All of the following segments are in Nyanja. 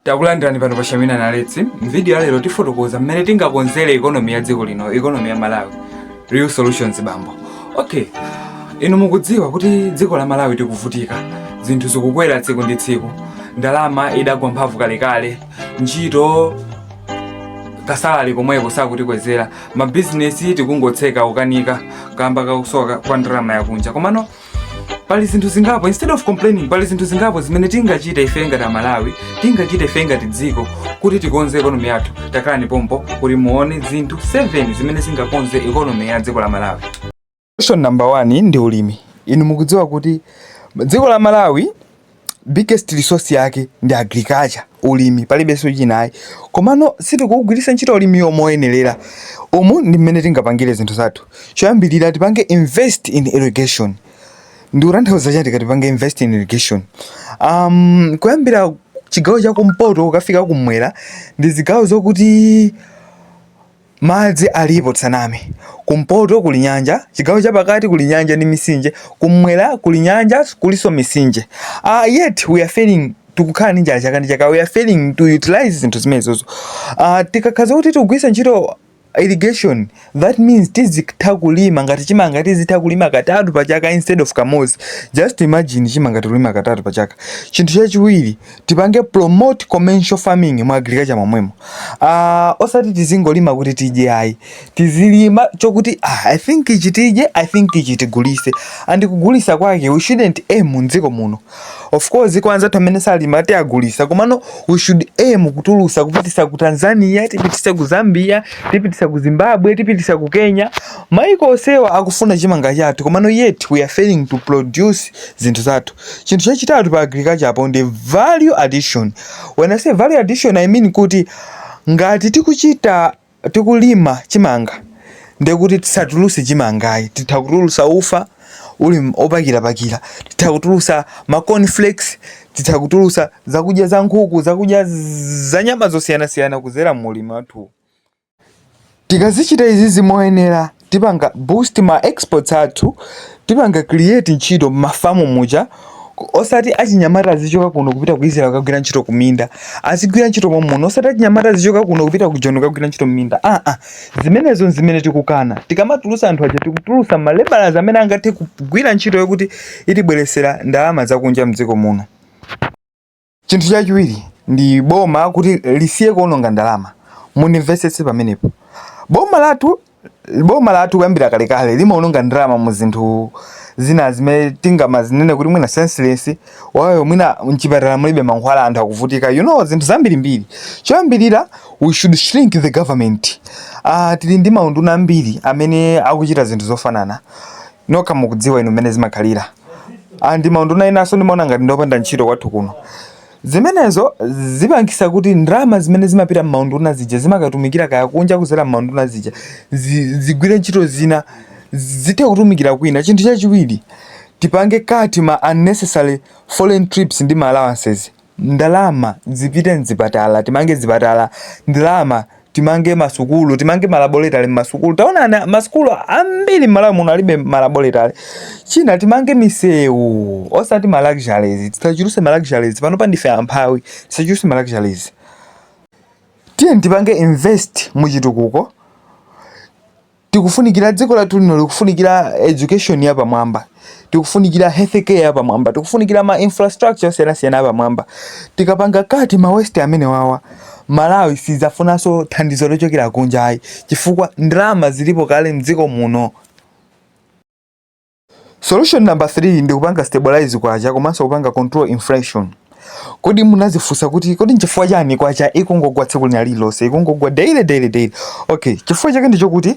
Takulandirani pano pa Shamina Naletsi. M'video ya lero tifotokoza mmene tingakonzere economy ya dziko lino, economy ya Malawi. Real solutions, bambo. Okay. Inu mukudziwa kuti dziko la Malawi tikuvutika. Zinthu zikukwera tsiku ndi tsiku. Ndalama idagwa mphamvu kalekale. Ntchito, ka salary komweko sakutikwezera. Mabizinesi tikungotseka, kukanika kamba kakusowa kwa ndalama yakunja. Komano pali zinthu zingapo, instead of complaining, pali zinthu zingapo zimene tingachite ife ngati Amalawi, tingachite ife ngati dziko kuti tikonze economy yathu. Takhalani pompo kuti muone zinthu 7 zimene zingakonze economy ya dziko la Malawi. Solution number 1 ndi ulimi. Inu mukudziwa kuti dziko la Malawi biggest resource yake ndi agriculture, ulimi, palibenso chinayi. Komano sitikugwiritsa ntchito ulimiwo moyenerera. Umu ndi mmene tingapangire zinthu zathu. Choyambirira, tipange invest in irrigation. Ndikutanthauza chani tikati tipange invest in irrigation? Kuyambira chigawo chakumpoto kukafika kumwera ndi zigawo zokuti madzi alipo, tsaname. Kumpoto kuli nyanja, chigawo chapakati kuli nyanja ndi misinje, kumwera kuli nyanja, kuliso misinje. Yet we are failing, tikukhala ndi njala chaka ndi chaka. We are failing to utilize zinthu zimenezozo. Tikakhaza kuti tikugwiritsa ntchito irrigation, that means tizitha kulima ngati chimanga, tizitha kulima katatu pa chaka instead of kamodzi. Just imagine, chimanga tikulima katatu pa chaka. Chinthu chachiwiri, tipange promote commercial farming mu agriculture momwemo. Osati tizingolima kuti tidye ayi, tizilima chokuti, ah, I think ichi tidye, I think ichi tigulise. And kugulisa kwake we shouldn't aim mdziko muno. Of course kwa anzathu amene salima tiagulisa, komano we should aim kutulusa, kupitisa ku Tanzania, tipitise ku Zambia, tipitisa ku Zimbabwe, tipitisa ku Kenya. Maiko osewa akufuna chimanga chathu, komano yet we are failing to produce zinthu zathu. Chinthu chachitatu pa agriculture apo ndi value addition. When I say value addition, I mean kuti ngati tikuchita, tikulima chimanga, ndekuti tisatuluse chimangayi, titha kutulusa ufa uli opakirapakira, titha kutulusa ma cornflakes, titha kutulusa zakudya za nkhuku, zakudya za nyama zosiyanasiyana kuzera mulimi wathu. Tikazichita izizi moyenera, tipanga boost ma exports athu, tipanga create ntchito m'mafamu muja. Osati achinyamata azichoka kuno kupita ku Israel kukagwira ntchito kuminda, azigwira ntchito momuno. Osati achinyamata azichoka kuno kupita ku Joni kukagwira ntchito m'minda. Ah ah, zimenezo zimene tikukana. Tikamatulusa anthu aja, tikutulusa ma laborers amene angathe kugwira ntchito yokuti itibweresera ndalama zakunja mdziko muno. Chinthu chachiwiri ndi boma kuti lisiye kuononga ndalama. Munimvetsetse pamenepo. Boma lathu kuyambira kalekale limaononga ndalama mu zinthu zina zimene tingamazinene kuti mwina senseless wayo, mwina mchipatala mulibe mankhwala, anthu akuvutika, zinthu zambirimbiri. Choyambirira, we should shrink the government. Tili ndi maunduna ambiri amene akuchita zinthu zofanana. Nokha mukudziwa inu mmene zimakhalira. Ndi maunduna enanso ndimaona ngati ndopanda ntchito kwathu kuno. Zimenezo zipangisa kuti ndalama zimene zimapita m'maunduna zija zimakatumikira kaya kunja kuzera m'maunduna zija zigwire ntchito zina, zithe kutumikira kwina. Chinthu chachiwiri, tipange cut ma unnecessary foreign trips ndi ma allowances. Ndalama zipite mzipatala, timange zipatala. Ndalama timange masukulu, timange ma laboratory mmasukulu. Taonani, masukulu ambiri m'Malawi muno alibe ma laboratory. China, timange misewu, osati ma luxuries. Tisachuluse ma luxuries, panopa ndife amphawi, tisachuluse ma luxuries. Tiye tipange invest muchitukuko. Tikufunikira, dziko lathu lino likufunikira education yapamwamba, tikufunikira health care yapamwamba, tikufunikira ma infrastructure osiyanasiyana yapamwamba. Tikapanga cut ma waste amene wawa, Malawi sidzafunanso thandizo lochokera kunja ayi, chifukwa ndalama zilipo kale mdziko muno. Solution number 3 ndi kupanga stabilize kwacha komanso kupanga control inflation. Kodi munazifunsa kuti kodi nchifukwa chani kwacha ikungogwa tsiku lina lililonse, ikungogwa daily, daily, daily? Okay, chifukwa chake ndichokuti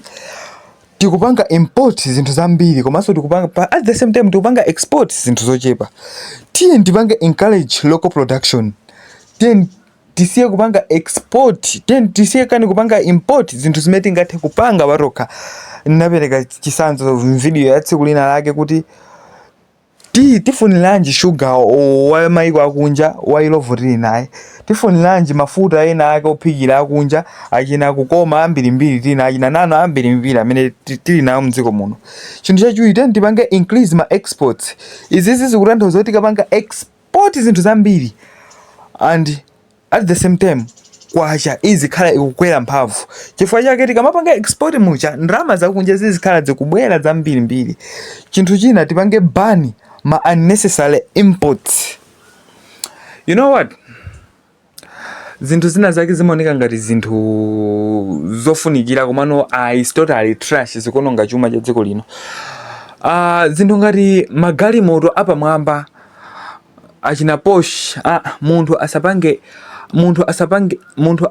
tikupanga import zinthu zambiri komanso tikupanga at the same time tikupanga export zinthu zochepa. Tiye tipange encourage local production. Tiye tisiye kupanga export, tiye tisiye kani kupanga import zinthu zimene tingathe kupanga patokha. Ndinapereka chitsanzo video ya tsiku lina lake kuti tifuniranji shuga wa maiko akunja wa Illovo tili naye? Tifuniranji mafuta ena ake ophikira akunja, achina kukoma ambirimbiri tili naye, achina nano ambirimbiri amene tili nawo mdziko muno? Chinthu chachiwiri, tiyeni tipange increase ma exports. Izizi zikutanthauza kuti tikapanga export zinthu zambiri and At the same time, kwacha izikhala ikukwera mphamvu. Chifukwa chake tikamapanga export mucha, ndalama zakunja zizikhala zikubwera zambirimbiri. Chinthu china, tipange ban ma unnecessary imports. You know what, zinthu zina zake zimaoneka ngati zinthu zofunikira, komano is totally trash, zikuononga chuma cha dziko lino. Zinthu ngati magalimoto apamwamba achina Porsche, munthu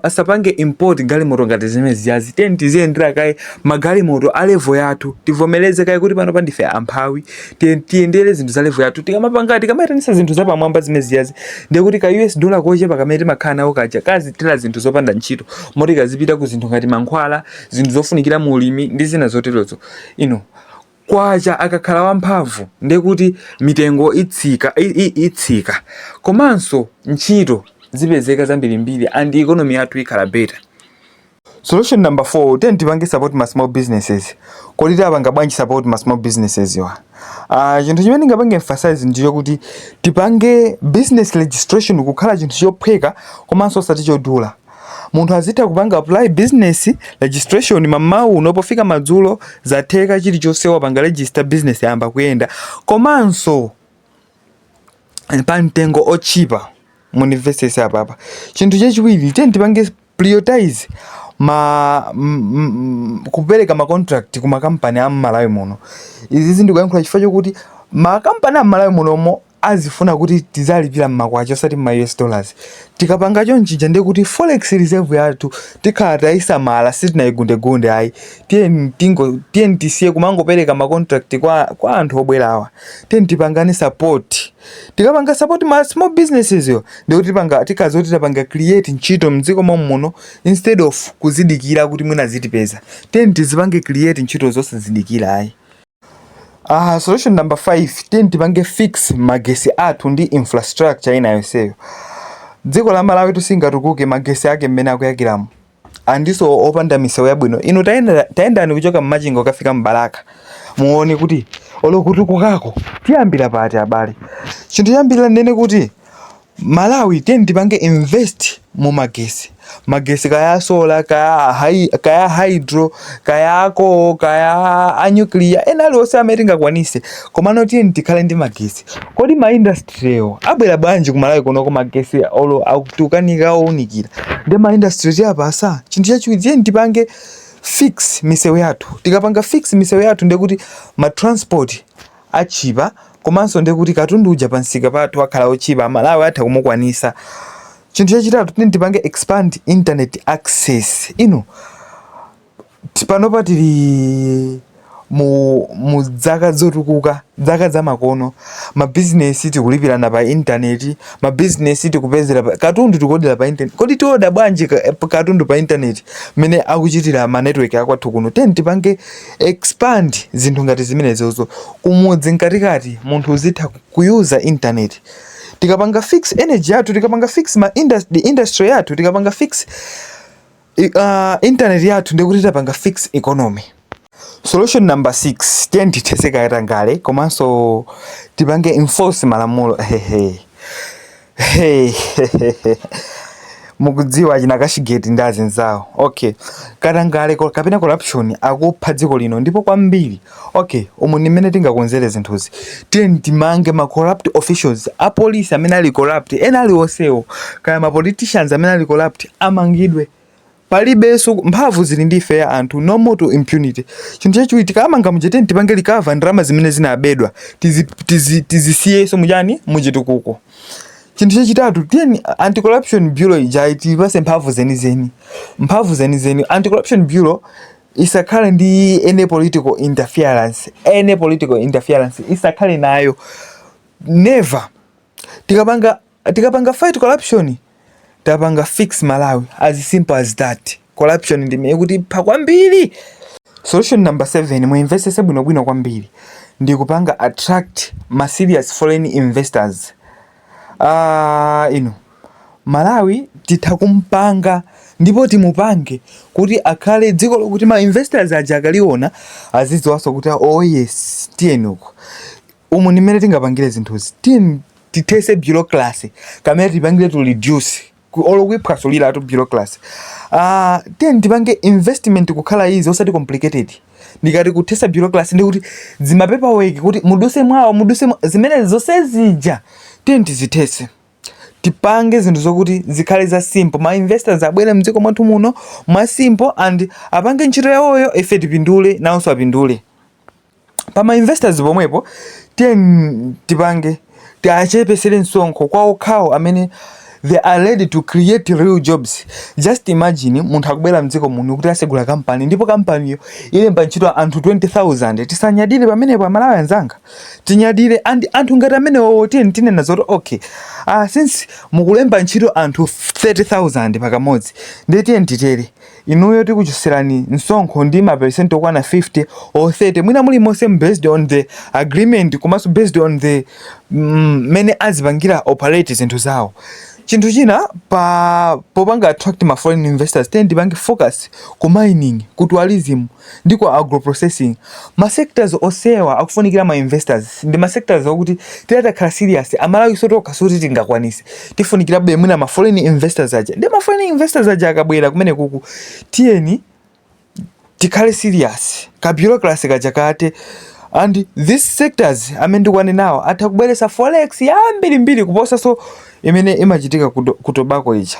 asapange import galimoto ngati zimene ziyazi. Tiyeni tiziyendera kaye magalimoto a level yathu. Tivomereze kaye kuti pano pandife amphawi. Tiyendere zinthu za level yathu. Tikamayitanisa zinthu zapamwamba zimene ziyazi, ndiye kuti ka US dollar kochepa kamene timakhala nawo kaja kazithera zinthu zopanda ntchito, moti kazipita ku zinthu ngati mankhwala, zinthu zofunikira mu ulimi ndi zina zoterozo. Ino kwacha akakhala wamphamvu, ndiye kuti mitengo itsika, komanso ntchito zipezeka zambirimbiri and economy yathu ikhala better. Solution number 4, tiyeni tipange support ma small businesses. Kodi tipanga bwanji support ma small businesses wa? Chinthu chimene ndingapange emphasize ndicho kuti tipange business registration kukhala chinthu chophweka komanso osati chodula. Munthu azitha kupanga apply business registration mamawa uno, pofika madzulo zatheka chilichonse, wapanga register, business yayamba kuyenda, komanso pa mtengo otchipa. Munimvesese apapa. Chinthu chachiwiri, tiyeni tipange prioritize ma kupereka ma contract ku makampani a m'Malawi muno. Izi zindikuyankhula chifukwa chokuti makampani a m'Malawi munomo azifuna kuti tizalipira mmakwacha osati mma US dollars. Tikapanga chonchija, ndiye kuti forex reserve yathu tikhala tayisamala, sitinayigundegunde ayi. Tiyeni tisiye kumangopereka ma contract kwa anthu obwerawa. Tiyeni tipangane support. Tikapanga support ma small businesses yo, ndiye kuti tikazi kuti tapanga create ntchito mdziko momwe muno instead of kuzidikira kuti mwina zitipeza. Tiyeni tizipange create ntchito zosazidikira ayi. Solution number 5, tiyeni tipange fix magesi athu ndi infrastructure ina yonseyo. Dziko la Malawi tusingatukuke magesi ake mmene akuyakiramo andiso opanda misewu yabwino. Inu tayendani kuchoka mMachinga ukafika mBalaka, muone kuti olo kutukukako tiyambira pati, abale. Chinthu choyambirira, ndinene kuti Malawi, tiyeni tipange invest mu magesi. Magesi kaya solar, kaya hydro, kaya ako, kaya a nuclear, ena aliwonse amene tingakwanise, komano tiyeni tikhale ndi magesi. Kodi ma industry abwera bwanji ku Malawi kunoko magesi olo akutukanika owunikira? Ndi ma industry tiyapasa. Chinthu chachiwiri, tiyeni tipange fix misewu yathu. Tikapanga fix misewu yathu, ndiye kuti ma transport achipa, komanso ndiye kuti katundu uja pansika pathu akhala ochipa, Malawi atha kumukwanisa. Chinthu chachitatu, tiyeni tipange expand internet access. Ino panopa tili mu zaka zotukuka, zaka zamakono. Mabizinesi tikulipirana pa intaneti, mabizinesi tikupezera katundu tikuodera pa internet. Kodi tioda bwanji katundu pa internet mmene akuchitira ma network akwathu kuno? Tiyeni tipange expand zinthu ngati zimenezozo. Kumudzi mkatikati munthu uzitha kuyuza internet. Tikapanga fix energy yathu, tikapanga fix ma industry yathu, tikapanga fix internet yathu, ndikuti tapanga fix economy. Solution number 6, tiyeni tithetse katangale komanso tipange enforce malamulo. Hehe, hey, mukudziwa achina Cashgate ndi azinzawo. Okay, katangale kapena corruption akupha dziko lino ndipo kwambiri. Okay, umu ndi mmene tingakonzere zinthuzi. Tiyeni timange ma corrupt officials, apolisi amene ali corrupt, ena aliwonsewo, kaya ma politicians amene ali corrupt, amangidwe. Palibenso mphamvu, zili ndi ife ya anthu. No more to impunity. Chinthu chachiwiri, tikamanga muja, tiyeni tipange recover ndalama zimene zinabedwa, tizisiyeso muchani, muchitukuko. Chinthu chachitatu, tiyeni Anti-Corruption Bureau ija tiyipase mphamvu zenizeni, mphamvu zenizeni. Anti-Corruption Bureau isakhale ndi any political interference, any political interference isakhale nayo, never. Tikapanga fight corruption, tapanga fix Malawi, as simple as that. Corruption ndimene kuti pha kwambiri. Solution number 7, muinvestese bwinobwino kwambiri, ndi kupanga attract ma serious foreign investors. Inu Malawi titha kumpanga ndipo timupange kuti akhale dziko lokuti ma investors aja akaliona azidziwanso kuti, "Oh yes, tiyeni uko." Umu ndi mmene tingapangire zinthuzi. Tiyeni tithetse bureaucracy kamene tipangire to reduce. Olo kuiphwasuliratu bureaucracy. Tiyeni tipange investment kukhala easy, osati complicated. Ndikati kuthesa bureaucracy, ndikuti zima paperwork kuti muduse mwawo, muduse zimene zonse zija tiyeni tizithese, tipange zinthu zokuti zikhale za simple. Ma investors abwere mdziko mwathu muno mwa simple and apange ntchito yawoyo, ife tipindule, nawonso apindule. Pa ma investors pomwepo, tiyeni tipange, tiachepesere msonkho kwa okhawo amene they are ready to create real jobs. Just imagine munthu akubwera mdziko muno kuti asegula kampani, ndipo kampaniyo ilemba ntchito anthu 20,000. Tisanyadire pamenepo, Amalawi anzanga? Tinyadire. And anthu ngati amenewo, tiyeni tinena zoti okay, since mukulemba ntchito anthu 30,000 pakamodzi, ndiye tiyeni titere: inuyo tikuchoserani msonkho ndi maperesenti okwana 50 or 30, mwina mulimonse, based on the agreement komanso based on the mmene azipangira operate zinthu zawo. Chinthu china, pa popanga attract ma foreign investors, tiyeni tipange focus ku mining, ku tourism ndi ku agroprocessing. Ma sectors osewa akufunikira ma investors, ndi ma sectors okuti titakhala serious, Amalawi sotokha soti tingakwanise, tifunikira be mwina ma foreign investors aja. Ndi ma foreign investors aja akabwera kumene kuku, tiyeni tikhale serious, ka bureaucracy kaja kate, and these sectors amene ndikuwanenawo atha kubweretsa forex yambirimbiri kuposa so imene imachitika ku tobacco ija.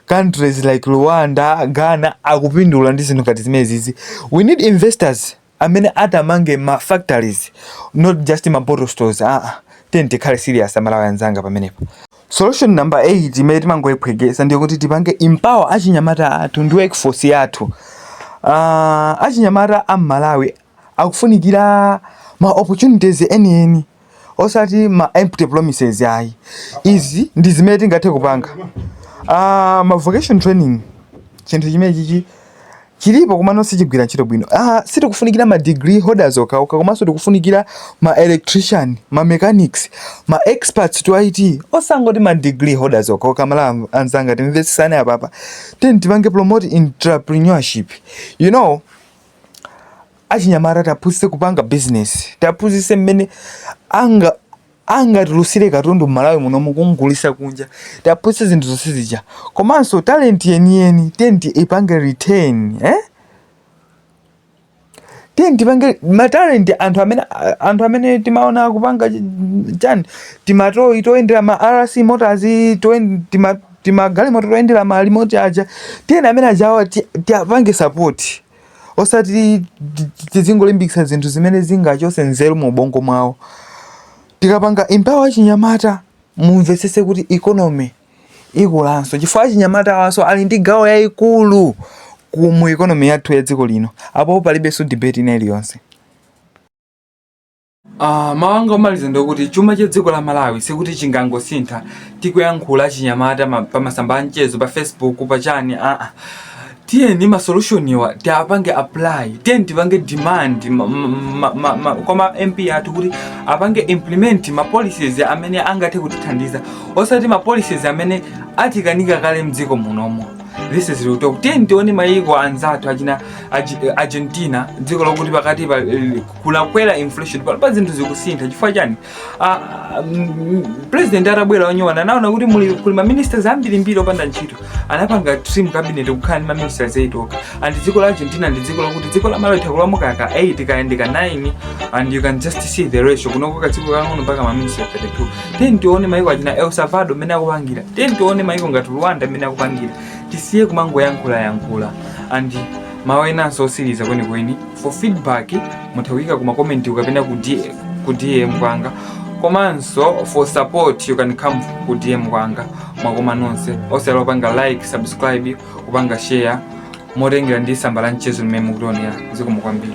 Countries like Rwanda, Ghana akupindula ndi zinthu ngati zimenezizi. We need investors amene atamange ma factories, not just ma bottle stores. Ah, tiyeni tikhale serious, Amalawi anzanga, pamenepo. Solution number 8 imene timangoyiphwekesa ndiyo kuti tipange empower achinyamata athu ndi workforce yathu. Achinyamata am'Malawi akufunikira ma opportunities enieni, osati ma empty promises ayi. Izi ndi zimene tingathe kupanga. Ma vocation training, chinthu chimene chichi chilipo komano sichigwira ntchito bwino. Sitikufunikira ma degree holders okhaokha, komanso tikufunikira ma electrician, ma mechanics, ma experts to IT, osangoti ma degree holders okhaokha. Malawi anzanga, timvetsesane apapa. Tiyeni tipange promote entrepreneurship. Achinyamata taphunzitse kupanga business, taphunzitse mmene angatulutsire katundu m'Malawi muno mukungulisa kunja, taphunzitse zinthu zonse zija. Komanso talent yeniyeni tiyeni ipange retain, eh? Tiyeni tipange ma talent, anthu amene timaona kupanga chani, tima toy toyendera ma RC motors, timagalimoto toyendera ma remote aja, tiyeni amene ajawa tiapange support, osati tizingolimbikitsa zinthu zimene zingachose nzeru mu ubongo mwawo. Tikapanga empower achinyamata, mumvetsetse kuti economy ikulanso, chifukwa achinyamata awaso ali ndi gawo yayikulu mu economy yathu ya dziko lino. Apo palibenso debate ina iliyonse. Mawu anga omaliza ndikuti chuma cha dziko la Malawi sikuti chingangosintha tikuyankhula achinyamata pa masamba a mchezo, pa Facebook, pachani. Aa, tiyeni ma solution iwa tiapange apply. Tiyeni tipange demand kwa ma MP athu kuti apange implement ma policies amene angathe kutithandiza, osati ma policies amene atikanika kale mdziko munomo. This is real talk. Tiyeni tione mayiko anzathu achina Argentina, dziko lokuti pakati pa kunakwera inflation, pano zinthu zikusintha. Chifukwa chani? President atabwera wanyowana, anaona kuti muli kuli ma ministers ambirimbiri opanda ntchito, anapanga trim cabinet kukhala ndi ma ministers 8 okha. And dziko la Argentina ndi dziko lokuti dziko la Malawi thakulamo kaka 8 kayandika 9, and you can just see the ratio. Kunoko kadziko kang'ono mpaka ma ministers 32. Tiyeni tione mayiko achina El Salvador mmene akupangira. Tiyeni tione mayiko ngati Rwanda mmene akupangira. Tisiye kumangoyankhula yankhula. And mawu enanso osiriza kwenikweni, for feedback mutha kuyika ku ma comment kapena ku DM kwanga, komanso for support you can come ku DM kwanga. Mwakoma nonse. Osaiwala kupanga like, subscribe, kupanga share, motengera ndi tsamba la mchezo limene mukutionera. Zikomo kwambiri.